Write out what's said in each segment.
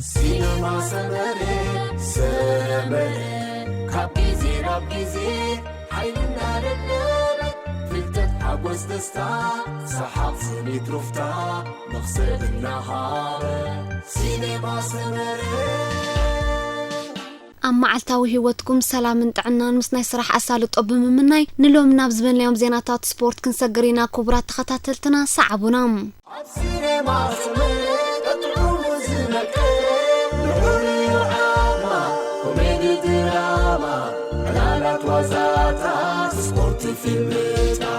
ሲነማ ሰመረ፣ ሰመረ፣ ካብ ግዜ ናብ ግዜ ሓይልና ደደበ፣ ፍልጠት፣ ሓጎስ፣ ደስታ፣ ሰሓቕ፣ ስኒት፣ ሩፍታ፣ መኽሰብ እናሃበ። ሲነማ ሰመረ። ኣብ መዓልታዊ ህይወትኩም ሰላምን ጥዕናን ምስ ናይ ስራሕ ኣሳልጦ ብምምናይ፣ ንሎሚ ናብ ዝበልናዮም ዜናታት ስፖርት ክንሰግር ኢና። ክቡራት ተኸታተልትና፣ ሰዓቡና። ኣብ ሲነማ ሰመረ፣ ጥዑሙ ዝመቀ፣ ልዑል ዓማ፣ ኮሜዲ ድራማ፣ ዕላላት ዋዛታት፣ ስፖርት ፊልምታት።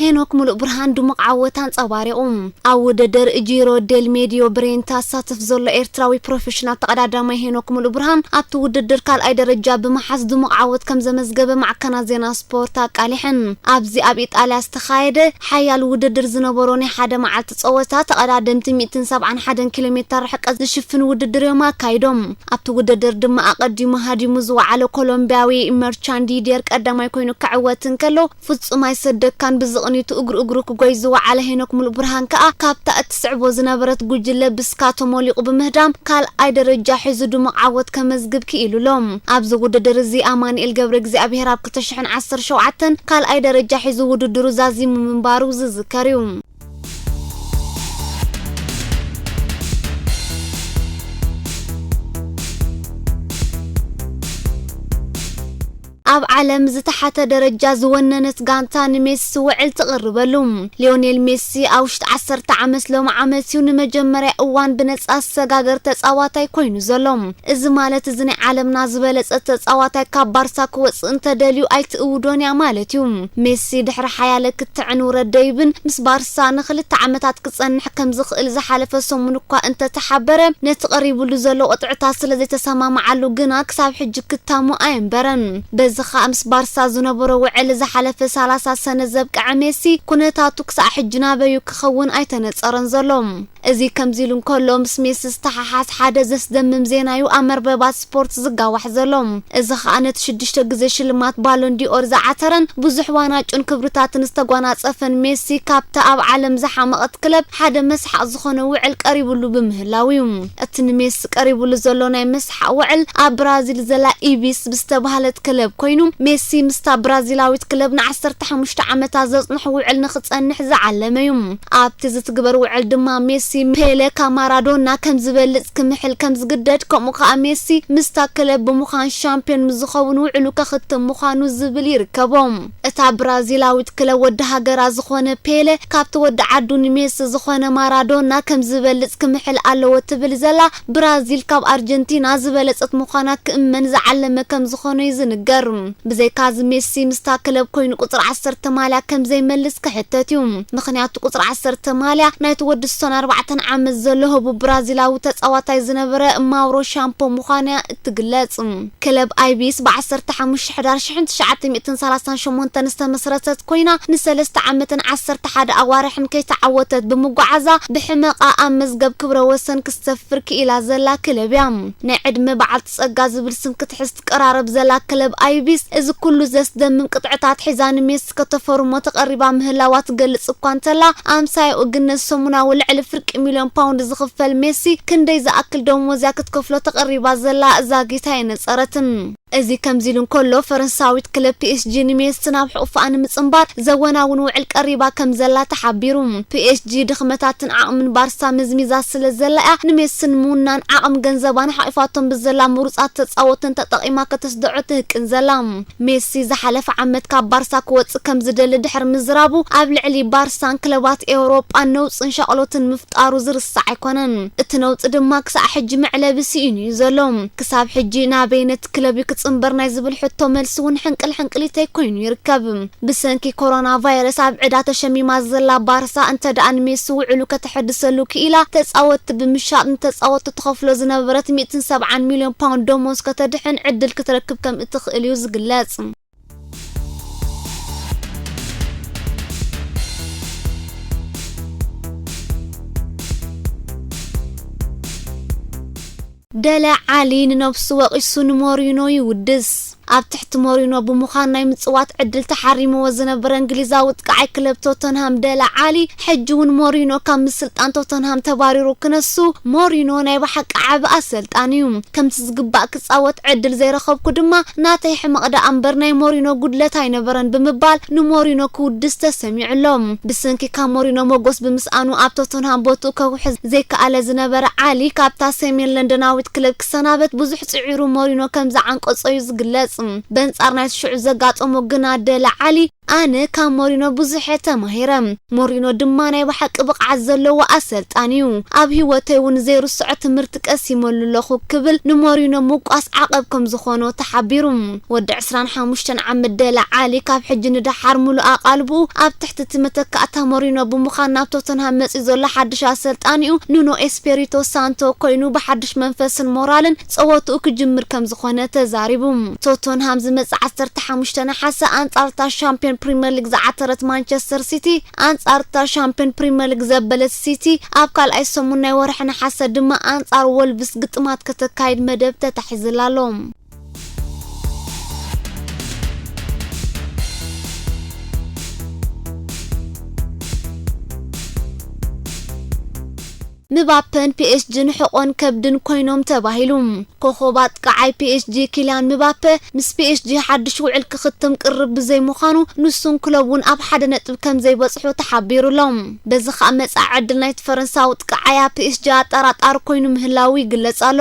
ሄኖክ ሙሉእ ብርሃን ድሙቕ ዓወት ኣንጸባሪቑ። ኣብ ውድድር ጂሮ ዴል ሜዲዮ ብሬንታ ዝሳተፍ ዘሎ ኤርትራዊ ፕሮፌሽናል ተቐዳዳማይ ሄኖክ ሙሉእ ብርሃን ኣብቲ ውድድር ካልኣይ ደረጃ ብምሓዝ ድሙቕ ዓወት ከም ዘመዝገበ ማዕከናት ዜና ስፖርት ኣቃሊሐን። ኣብዚ ኣብ ኢጣልያ ዝተኻየደ ሓያል ውድድር ዝነበሮ ናይ ሓደ መዓልቲ ጸወታ፣ ተቐዳደምቲ ሚእትን ሰብዓን ሓደን ኪሎ ሜተር ርሕቀት ዝሽፍን ውድድር እዮም ኣካይዶም። ኣብቲ ውድድር ድማ ኣቐዲሙ ሃዲሙ ዝወዓለ ኮሎምቢያዊ መርቻንዲ ዴር ቀዳማይ ኮይኑ ክዕወት እንከሎ፣ ፍጹም ኣይሰደካን፣ ብዝቕኒቱ እግሩ እግሩ ክጎይ ዝወዓለ ሄኖክ ሙሉእ ብርሃን ከኣ ካብታ እትስዕቦ ዝነበረት ጉጅለ ብስካቶ ሞሊቑ ብምህዳም ካልኣይ ደረጃ ሒዙ ድሙቕ ዓወት ከመዝግብ ክኢሉ ኣሎ። ኣብዚ ውድድር እዚ ኣማኑኤል ገብረ እግዚኣብሄር ኣብ ክልተ ሽሕን ዓሰርተ ሸውዓተን ካልኣይ ደረጃ ሒዙ ውድድሩ ዛዚሙ ምንባሩ ዝዝከር እዩ። ኣብ ዓለም ዝተሓተ ደረጃ ዝወነነት ጋንታ ንሜሲ ውዕል ትቕርበሉ። ሊዮኔል ሜሲ ኣብ ውሽጢ ዓሰርተ ዓመት ሎሚ ዓመት እዩ ንመጀመርያ እዋን ብነጻ ዝሰጋገር ተጻዋታይ ኮይኑ ዘሎ። እዚ ማለት እዚ ናይ ዓለምና ዝበለጸ ተጻዋታይ ካብ ባርሳ ክወጽእ እንተደልዩ ኣይትእውዶን እያ ማለት እዩ። ሜሲ ድሕሪ ሓያለ ክትዕን ውረድ ደይብን ምስ ባርሳ ንኽልተ ዓመታት ክጸንሕ ከም ዝኽእል ዝሓለፈ ሰሙን እኳ እንተተሓበረ፣ ነቲ ቀሪቡሉ ዘሎ ቅጥዕታት ስለ ዘይተሰማምዓሉ ግና ክሳብ ሕጂ ክታሙ ኣየንበረን። በዚ ኸኣ ምስ ባርሳ ዝነበሮ ውዕል ዝሓለፈ ሰላሳ ሰነ ዘብቅዐ ሜሲ፣ ኩነታቱ ክሳዕ ሕጂ ናበዩ ክኸውን ኣይተነጸረን ዘሎ። እዚ ከምዚ ኢሉ እንከሎ፣ ምስ ሜሲ ዝተሓሓዝ ሓደ ዘስደምም ዜናዩ ኣብ መርበባት ስፖርት ዝጋዋሕ ዘሎ። እዚ ኸኣ ነቲ ሽዱሽተ ግዜ ሽልማት ባሎን ዲኦር ዝዓተረን ብዙሕ ዋናጩን ክብርታትን ዝተጓናጸፈን ሜሲ፣ ካብታ ኣብ ዓለም ዝሓመቐት ክለብ ሓደ መስሓቕ ዝኾነ ውዕል ቀሪቡሉ ብምህላው እዩ። እቲ ንሜሲ ቀሪቡሉ ዘሎ ናይ መስሓቕ ውዕል ኣብ ብራዚል ዘላ ኢቢስ ብዝተባህለት ክለብ ኮይኑ፣ ሜሲ ምስታ ብራዚላዊት ክለብ ንዓሰርተ ሓሙሽተ ዓመታት ዘጽንሖ ውዕል ንኽጸንሕ ዝዓለመ እዩ። ኣብቲ ዝትግበር ውዕል ድማ ሜሲ ፔለ ካብ ማራዶና ከም ዝበልጽ ክምሕል ከም ዝግደድ፣ ከምኡ ከኣ ሜሲ ምስታ ክለብ ብምዃን ሻምፒዮን ምስ ዝኸውን ውዕሉ ከኽትም ምዃኑ ዝብል ይርከቦም። እታ ብራዚላዊት ክለብ ወዲ ሃገራ ዝኾነ ፔለ ካብቲ ወዲ ዓዱ ንሜሲ ዝኾነ ማራዶና ከም ዝበልጽ ክምሕል ኣለዎ ትብል ዘላ ብራዚል ካብ ኣርጀንቲና ዝበለጸት ምዃና ክእመን ዝዓለመ ከም ዝኾነ እዩ ዝንገር። ብዘይካዚ ሜሲ ምስታ ክለብ ኮይኑ ቁጽሪ ዓሰርተ ማልያ ከም ዘይመልስ ክሕተት እዩ። ምኽንያቱ ቁጽሪ ዓሰርተ ማልያ ናይቲ ወዲ ስሳን ኣርባዕተን ዓመት ዘሎ ህቡብ ብራዚላዊ ተጻዋታይ ዝነበረ ማውሮ ሻምፖ ምዃና እያ እትግለጽ። ክለብ ኣይቢስ ብዓሰርተ ሓሙሽተ ሕዳር ሽሕን ትሽዓተ ሚእትን ሰላሳን ሸሞንተን ዝተመስረተት ኮይና፣ ንሰለስተ ዓመትን ዓሰርተ ሓደ ኣዋርሕን ከይተዓወተት ብምጓዓዛ፣ ብሕመቓ ኣብ መዝገብ ክብረ ወሰን ክሰፍር ክኢላ ዘላ ክለብ እያ። ናይ ዕድመ በዓልቲ ጸጋ ዝብል ስም ክትሕዝ ትቀራረብ ዘላ ክለብ ኣይቢስ፣ እዚ ኩሉ ዘስደምም ቅጥዕታት ሒዛ ንሜሲ ከተፈርሞ ተቐሪባ ምህላዋ ትገልጽ እኳ እንተላ፣ ኣምሳያኡ ግን ነቲ ሰሙናዊ ልዕሊ ፍርቂ ሚልዮን ፓውንድ ዝኽፈል ሜሲ፣ ክንደይ ዝኣክል ደሞዝ እያ ክትከፍሎ ተቐሪባ ዘላ ዛጊት ኣየነጸረትን። እዚ ከምዚ ኢሉ እንከሎ፣ ፈረንሳዊት ክለብ ፒ ኤስ ጂ ንሜሲ ናብ ሕቑፋኣ ንምጽንባር ዘወናውን ውዕል ቀሪባ ከም ዘላ ተሓቢሩ። ፒ ኤስ ጂ ድኽመታትን ዓቕምን ባርሳ መዝሚዛ ስለ ዘላ እያ ንሜሲ ንምውናን ዓቕም ገንዘባን ሓቒፋቶም ብዘላ ምሩጻት ተጻወትን ተጠቒማ ከተስድዖ ትህቅን ዘላ። ሜሲ ዝሓለፈ ዓመት ካብ ባርሳ ክወጽእ ከም ዝደሊ ድሕሪ ምዝራቡ፣ ኣብ ልዕሊ ባርሳን ክለባት ኤውሮጳን ነውጽን ሻቕሎትን ምፍጣሩ ዝርሳዕ ኣይኮነን። እቲ ነውጺ ድማ ክሳዕ ሕጂ መዕለቢ ስኢኑ እዩ ዘሎ። ክሳብ ሕጂ ናበይ ነቲ ክለብ እዩ ክጽንበር ናይ ዝብል ሕቶ መልሲ እውን ሕንቅል ሕንቅሊተይ ኮይኑ ይርከብ። ብሰንኪ ኮሮና ቫይረስ ኣብ ዕዳ ተሸሚማ ዘላ ባርሳ፣ እንተ ደኣ ንሜሲ ውዕሉ ከተሐድሰሉ ክኢላ፣ ተጻወትቲ ብምሻጥ ንተጻወትቲ ትኸፍሎ ዝነበረት ሚእትን ሰብዓን ሚልዮን ፓውንድ ደሞዝ ከተድሕን ዕድል ክትረክብ ከም እትኽእል እዩ ዝግለጽ። ደለ ዓሊ ንነብሱ ወቒሱ ንሞሪኖ ይውድስ። ኣብ ትሕቲ ሞሪኖ ብምዃን ናይ ምጽዋት ዕድል ተሓሪምዎ ዝነበረ እንግሊዛዊ ኣጥቃዓይ ክለብ ቶተንሃም ደለ ዓሊ፣ ሕጂ እውን ሞሪኖ ካብ ምስልጣን ቶተንሃም ተባሪሩ ክነሱ፣ ሞሪኖ ናይ ብሓቂ ዓቢ ኣሰልጣኒ እዩ። ከምቲ ዝግባእ ክጻወት ዕድል ዘይረኸብኩ ድማ ናተይ ሕመቕ ደኣ እምበር ናይ ሞሪኖ ጉድለት ኣይነበረን ብምባል ንሞሪኖ ክውድስ ተሰሚዑ ኣሎ። ብሰንኪ ካብ ሞሪኖ ሞጎስ ብምስኣኑ ኣብ ቶተንሃም ቦትኡ ከውሕዝ ዘይከኣለ ዝነበረ ዓሊ፣ ካብታ ሰሜን ለንደናዊት ክለብ ክሰናበት ብዙሕ ጽዒሩ ሞሪኖ ከም ዝዓንቀጾ እዩ ዝግለጽ። በንጻር ናይቲ ሽዑ ዘጋጠሞ ግና ደለ ዓሊ፣ ኣነ ካብ ሞሪኖ ብዙሕ እየ ተማሂረ። ሞሪኖ ድማ ናይ ብሓቂ ብቕዓት ዘለዎ ኣሰልጣኒ እዩ። ኣብ ህይወተይ እውን ዘይርስዖ ትምህርቲ ቀሲመሉ ኣለኹ ክብል ንሞሪኖ ምውቃስ ዓቐብ ከም ዝኾኖ ተሓቢሩ። ወዲ ዕስራን ሓሙሽተን ዓመት ደለ ዓሊ ካብ ሕጂ ንደሓር ምሉእ ኣቓልብኡ ኣብ ትሕቲ እቲ መተካእታ ሞሪኖ ብምዃን ናብ ቶተንሃም መጺኡ ዘሎ ሓድሽ ኣሰልጣኒኡ ኑኖ ኤስፔሪቶ ሳንቶ ኮይኑ ብሓድሽ መንፈስን ሞራልን ጸወትኡ ክጅምር ከም ዝኾነ ተዛሪቡ። ቶተንሃም ዝመጽእ ዓሰርተ ሓሙሽተ ነሓሰ ኣንጻር እታ ሻምፒዮን ፕሪምየር ሊግ ዝዓተረት ማንቸስተር ሲቲ ኣንጻር እታ ሻምፒዮን ፕሪምየር ሊግ ዘበለት ሲቲ ኣብ ካልኣይ ሰሙን ናይ ወርሒ ነሓሰ ድማ ኣንጻር ወልቭስ ግጥማት ከተካይድ መደብ ተታሒዝላ ኣሎ። ምባፐን ፒኤስጂን ሕቖን ከብድን ኮይኖም ተባሂሉ። ኮኾብ ኣጥቃዓይ ፒኤስጂ ኪልያን ምባፐ ምስ ፒኤስጂ ሓድሽ ውዕል ክኽትም ቅርብ ብዘይምዃኑ፣ ንሱን ክለቡን ኣብ ሓደ ነጥቢ ከም ዘይበጽሑ ተሓቢሩ ኣሎ። በዚ ኸኣ መጻኢ ዕድል ናይቲ ፈረንሳዊ ኣጥቃዓይ ኣብ ፒኤስጂ ኣጠራጣሪ ኮይኑ ምህላዉ ይግለጽ ኣሎ።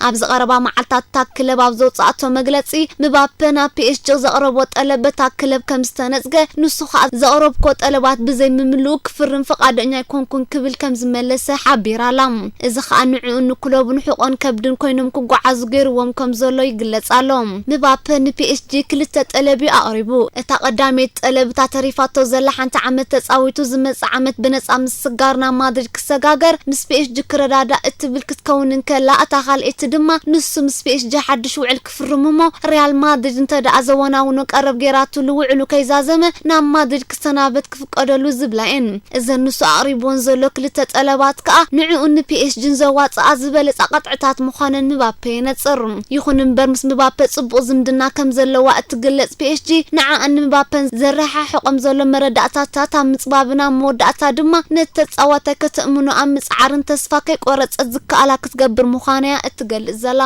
ኣብዚ ቀረባ መዓልታት እታ ክለብ ኣብ ዘውጽኣቶ መግለጺ፣ ምባፐ ናብ ፒኤስጂ ዘቕረቦ ጠለብ በታ ክለብ ከም ዝተነጽገ፣ ንሱ ኸኣ ዘቕረብኮ ጠለባት ብዘይምምልኡ ክፍርም ፍቓደኛ ኣይኮንኩን ክብል ከም ዝመለሰ ሓቢራ ኣላ። እዚ ኸኣ ንዕኡን ንክለቡን ሕቖን ከብድን ኮይኖም ክጓዓዙ ገይርዎም ከም ዘሎ ይግለጽ ኣሎ። ምባፐ ንፒኤስጂ ክልተ ጠለብ እዩ ኣቕሪቡ። እታ ቀዳመይቲ ጠለብ እታ ተሪፋቶ ዘላ ሓንቲ ዓመት ተጻዊቱ ዝመጽእ ዓመት ብነጻ ምስጋር ናብ ማድሪድ ክሰጋገር ምስ ፒኤስጂ ክረዳዳእ እትብል ክትከውን እንከላ፣ እታ ካልኣይቲ ድማ ንሱ ምስ ፒኤስጂ ሓድሽ ውዕል ክፍርም እሞ ሪያል ማድሪድ እንተ ደኣ ዘወናውኖ ቀረብ ገይራትሉ ውዕሉ ከይዛዘመ ናብ ማድሪድ ክሰናበት ክፍቀደሉ ዝብላ እየን። እዘን ንሱ ኣቕሪብወን ዘሎ ክልተ ጠለባት ከኣ ንዕኡን ንፒኤስጂን ዘዋጽኣ ዝበለጻ ቅጥዕታት ምዃነን ምባፔ የነጽር። ይኹን እምበር ምስ ምባፔ ጽቡቕ ዝምድና ከም ዘለዋ እትግለጽ ፒኤስጂ ንዓኣን ንምባፔን ዘረሓሕቖም ዘሎ መረዳእታታት ኣብ ምጽባብን ኣብ መወዳእታ ድማ ነቲ ተጻዋታይ ከተእምኖ ኣብ ምጽዓርን ተስፋ ከይቆረጸት ዝከኣላ ክትገብር ምዃና እያ እትገልጽ ዘላ።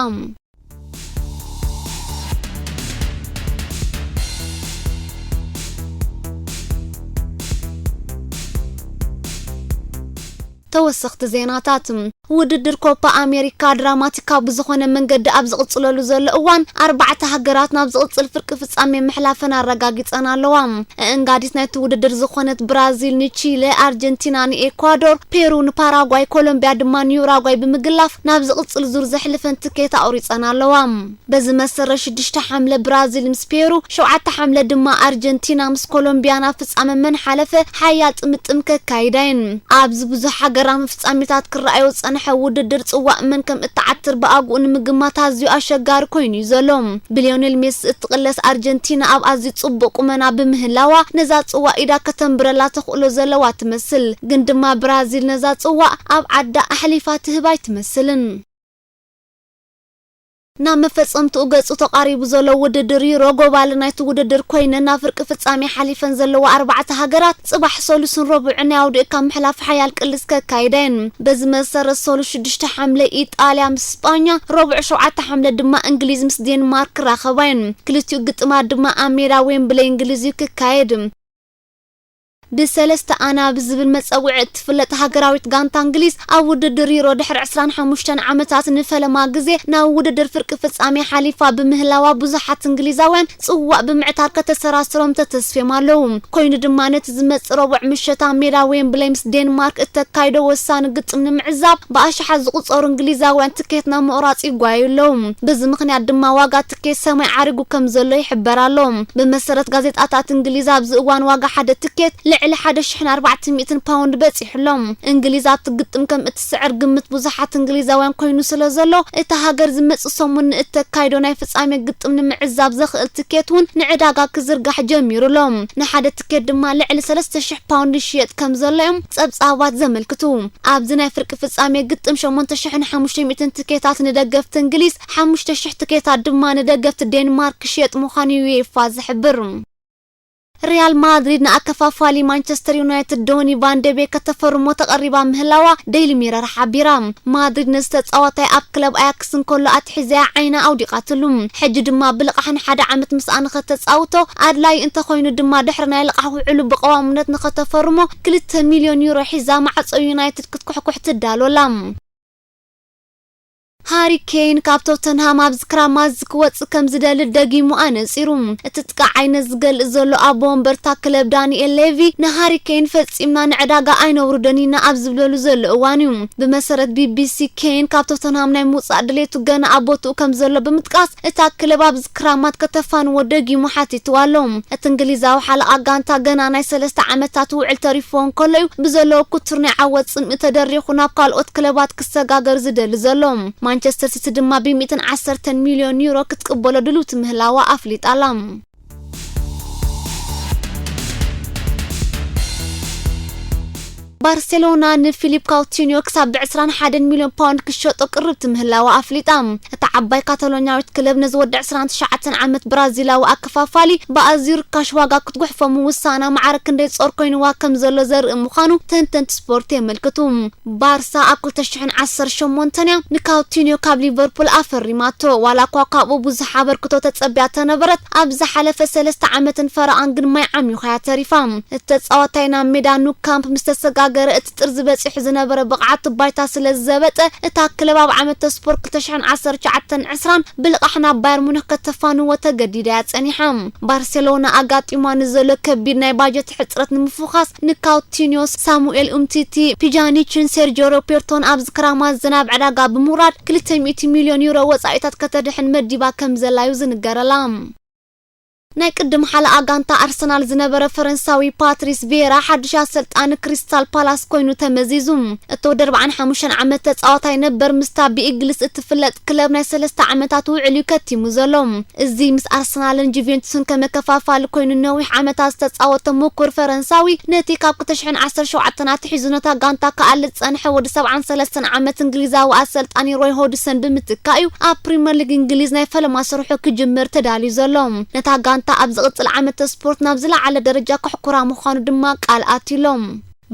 ተወሰኽቲ ዜናታት። ውድድር ኮፓ ኣሜሪካ ድራማቲካ ብዝኾነ መንገዲ ኣብ ዝቕጽለሉ ዘሎ እዋን፣ ኣርባዕተ ሃገራት ናብ ዝቕጽል ፍርቂ ፍጻሜ ምሕላፈን ኣረጋጊጸን ኣለዋ። ኣእንጋዲት ናይቲ ውድድር ዝኾነት ብራዚል ንቺለ፣ ኣርጀንቲና ንኤኳዶር፣ ፔሩ ንፓራጓይ፣ ኮሎምቢያ ድማ ንዩራጓይ ብምግላፍ ናብ ዝቕጽል ዙር ዘሕልፈን ትኬት ኣቑሪጸን ኣለዋ። በዚ መሰረት ሽዱሽተ ሓምለ ብራዚል ምስ ፔሩ፣ ሸውዓተ ሓምለ ድማ ኣርጀንቲና ምስ ኮሎምቢያ ናብ ፍጻመ መን ሓለፈ ሓያል ጥምጥም ከካይዳ እየን። ኣብዚ ብዙሕ ሃገራዊ ፍጻሜታት ክረኣዮ ዝጸንሐ ውድድር ጽዋእ መን ከም እትዓትር ብኣግኡ ንምግማት ኣዝዩ ኣሸጋሪ ኮይኑ እዩ ዘሎ። ብሊዮኔል ሜሲ እትቕለስ ኣርጀንቲና ኣብ ኣዝዩ ጽቡቕ ቁመና ብምህላዋ ነዛ ጽዋእ ኢዳ ከተንብረላ ተኽእሎ ዘለዋ ትመስል። ግን ድማ ብራዚል ነዛ ጽዋእ ኣብ ዓዳ ኣሕሊፋ ትህብ ኣይትመስልን። ናብ መፈጸምትኡ ገጹ ተቓሪቡ ዘሎ ውድድር ዩሮ፣ ጎባሊ ናይቲ ውድድር ኮይነን ናብ ፍርቂ ፍጻሜ ሓሊፈን ዘለዋ ኣርባዕተ ሃገራት፣ ጽባሕ ሰሉስን ረቡዕን ናይ ኣውዲእካ ምሕላፍ ሓያል ቅልስ ከካይዳ እየን። በዚ መሰረት፣ ሰሉስ ሽዱሽተ ሓምለ ኢጣልያ ምስ ስጳኛ፣ ረቡዕ ሸውዓተ ሓምለ ድማ እንግሊዝ ምስ ዴንማርክ ክራኸባ እየን። ክልቲኡ ግጥማት ድማ ኣብ ሜዳ ዌምብለይ እንግሊዝ እዩ ክካየድ። ብሰለስተ ኣና ብዝብል መጸውዒ እትፍለጥ ሃገራዊት ጋንታ እንግሊዝ፣ ኣብ ውድድር ዩሮ ድሕሪ ዕስራን ሓሙሽተን ዓመታት ንፈለማ ግዜ ናብ ውድድር ፍርቂ ፍጻሜ ሓሊፋ ብምህላዋ፣ ብዙሓት እንግሊዛውያን ጽዋእ ብምዕታር ከተሰራስሮም ተተስፍዮም ኣለዉ። ኮይኑ ድማ፣ ነቲ ዝመጽእ ረቡዕ ምሸት ኣብ ሜዳ ዌምብለይ ምስ ዴንማርክ እተካይዶ ወሳኒ ግጥም ንምዕዛብ፣ ብኣሽሓት ዝቑጸሩ እንግሊዛውያን ትኬት ናብ ምቑራጽ ይጓዩ ኣለዉ። በዚ ምኽንያት ድማ፣ ዋጋ ትኬት ሰማይ ዓሪጉ ከም ዘሎ ይሕበር ኣሎ። ብመሰረት ጋዜጣታት እንግሊዝ፣ ኣብዚ እዋን ዋጋ ሓደ ትኬት ልዕሊ ልዕሊ ሓደ ሽሕን ኣርባዕተ ሚእትን ፓውንድ በጺሑ ኣሎ። እንግሊዝ ኣብቲ ግጥም ከም እትስዕር ግምት ብዙሓት እንግሊዛውያን ኮይኑ ስለ ዘሎ፣ እታ ሃገር ዝመጽእ ሰሙን ንእተካይዶ ናይ ፍጻሜ ግጥም ንምዕዛብ ዘኽእል ትኬት እውን ንዕዳጋ ክዝርጋሕ ጀሚሩ ኣሎ። ንሓደ ትኬት ድማ ልዕሊ ሰለስተ ሽሕ ፓውንድ ይሽየጥ ከም ዘሎ እዮም ጸብጻባት ዘመልክቱ። ኣብዚ ናይ ፍርቂ ፍጻሜ ግጥም ሸሞንተ ሽሕን ሓሙሽተ ሚእትን ትኬታት ንደገፍቲ እንግሊዝ፣ ሓሙሽተ ሽሕ ትኬታት ድማ ንደገፍቲ ዴንማርክ ክሽየጥ ምዃኑ ዩኤፋ ዝሕብር። ሪያል ማድሪድ ንኣከፋፋሊ ማንቸስተር ዩናይትድ ዶኒ ቫን ደ ቤክ ከተፈርሞ ተቐሪባ ምህላዋ ዴይሊ ሚረር ሓቢራ። ማድሪድ ነዚ ተጻዋታይ ኣብ ክለብ ኣያክስ እንከሎ ኣትሒዛያ ዓይና ኣውዲቓትሉ። ሕጂ ድማ ብልቓሕ ንሓደ ዓመት ምስኣ ንኸተጻውቶ፣ ኣድላዪ እንተኾይኑ ድማ ድሕሪ ናይ ልቓሕ ውዕሉ ብቐዋምነት ንኸተፈርሞ ክልተ ሚልዮን ዩሮ ሒዛ ማዕጾ ዩናይትድ ክትኩሕኩሕ ትዳሎ ኣላ። ሃሪ ኬን ካብ ቶተንሃም ኣብዚ ክራማት ክወጽእ ከም ዝደሊ ደጊሙ ኣነጺሩ። እቲ ጥቃዕ ዓይነት ዝገልጽ ዘሎ ኣቦ ወንበርታ ክለብ ዳንኤል ሌቪ ንሃሪ ኬን ፈጺምና ንዕዳጋ ኣይነውርዶን ኢና ኣብ ዝብለሉ ዘሎ እዋን እዩ። ብመሰረት ቢቢሲ፣ ኬን ካብ ቶተንሃም ናይ ምውጻእ ድሌቱ ገና ኣብ ቦትኡ ከም ዘሎ ብምጥቃስ፣ እታ ክለብ ኣብዚ ክራማት ከተፋንዎ ደጊሙ ሓቲትዋ ኣሎ። እቲ እንግሊዛዊ ሓለቓ ጋንታ ገና ናይ ሰለስተ ዓመታት ውዕል ተሪፍዎ እንከሎ እዩ ብዘለዎ ክቱር ናይ ዓወት ጽምኢ ተደሪኹ ናብ ካልኦት ክለባት ክሰጋገር ዝደሊ ዘሎ። ማንቸስተር ሲቲ ድማ ብሚእትን ዓሰርተን ሚልዮን ዩሮ ክትቅበሎ ድልውቲ ምህላዋ ኣፍሊጣ ኣላ። ባርሴሎና ንፊሊፕ ካውቲንዮ ክሳብ ብዕስራን ሓደን ሚልዮን ፓውንድ ክሸጦ ቅርብቲ ምህላዋ ኣፍሊጣ። እታ ዓባይ ካታሎኛዊት ክለብ ነዚ ወዲ ዕስራን ትሽዓተን ዓመት ብራዚላዊ ኣከፋፋሊ ብኣዝዩ ርካሽ ዋጋ ክትጉሕፎ ምውሳና ማዕረ ክንደይ ጾር ኮይንዋ ከም ዘሎ ዘርኢ ምዃኑ ተንተንቲ ስፖርት የመልክቱ። ባርሳ ኣብ ክልተ ሽሕን ዓሰርተ ሸሞንተን እያ ንካውቲንዮ ካብ ሊቨርፑል ኣፈሪማቶ። ዋላ እኳ ካብኡ ብዙሕ ኣበርክቶ ተጸቢያ ተነበረት፣ ኣብ ዝሓለፈ ሰለስተ ዓመትን ፈረቓን ግን ማይ ዓሚዃ እያ ተሪፋ። እቲ ተጻዋታይ ናብ ሜዳ ኑ ካምፕ ምስ ተሰጋገረ፣ እቲ ጥርዚ በጺሑ ዝነበረ ብቕዓቱ ባይታ ስለ ዝዘበጠ፣ እታ ክለብ ኣብ ዓመተ ስፖርት ክልተ ሽሕን ዓሰርተ ትሽዓተን ዕስራን ብልቓሕ ናብ ባየር ሙኒክ ከተፋንዎ ተገዲዳ እያ ጸኒሓ። ባርሴሎና ኣጋጢማ ንዘሎ ከቢድ ናይ ባጀት ሕጽረት ንምፍዃስ፣ ንካውቲንዮ፣ ሳሙኤል ኡምቲቲ፣ ፒጃኒችን ሴርጂዮ ሮቤርቶን ኣብዚ ክራማት ዝናብ ዕዳጋ ብምውራድ ክልተ ሚእቲ ሚልዮን ዩሮ ወጻኢታት ከተድሕን መዲባ ከም ዘላ እዩ ዝንገረላ። ናይ ቅድም ሓለቓ ጋንታ ኣርሰናል ዝነበረ ፈረንሳዊ ፓትሪስ ቪየራ ሓድሽ ኣሰልጣኒ ክሪስታል ፓላስ ኮይኑ ተመዚዙ። እቲ ወዲ ኣርባዓን ሓሙሽተን ዓመት ተጻዋታይ ነበር ምስታ ብእንግሊዝ እትፍለጥ ክለብ ናይ ሰለስተ ዓመታት ውዕል እዩ ከቲሙ ዘሎ። እዚ ምስ ኣርሰናልን ጁቬንቱስን ከመከፋፋሊ ኮይኑ ነዊሕ ዓመታት ዝተጻወተ ምኩር ፈረንሳዊ፣ ነቲ ካብ ክልተ ሽሕን ዓሰርተ ሸውዓተን ኣትሒዙ ነታ ጋንታ ክኣሊ ዝጸንሐ ወዲ ሰብዓን ሰለስተን ዓመት እንግሊዛዊ ኣሰልጣኒ ሮይ ሆድሰን ብምትካእ እዩ ኣብ ፕሪምየር ሊግ እንግሊዝ ናይ ፈለማ ስርሑ ክጅምር ተዳልዩ ዘሎ። ነታ ጋንታ ኣብ ዝቕጽል ዓመተ ስፖርት ናብ ዝለዓለ ደረጃ ከሕኩራ ምዃኑ ድማ ቃል ኣትዩሎም።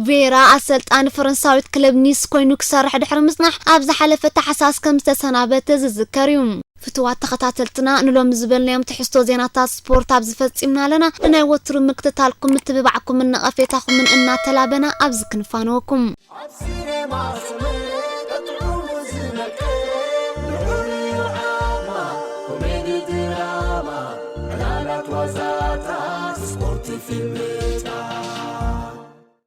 ቬራ ኣሰልጣኒ ፈረንሳዊት ክለብ ኒስ ኮይኑ ክሰርሕ ድሕሪ ምጽናሕ፣ ኣብ ዝሓለፈ ታሕሳስ ከም ዝተሰናበተ ዝዝከር እዩ። ፍቱዋት ተኸታተልትና፣ ንሎሚ ዝበልናዮም ትሕዝቶ ዜናታት ስፖርት ኣብዚ ፈጺምና ኣለና። ንናይ ወትሩ ምክትታልኩም፣ ምትብባዕኩምን ነቐፌታኹምን እናተላበና ኣብዚ ክንፋነወኩም።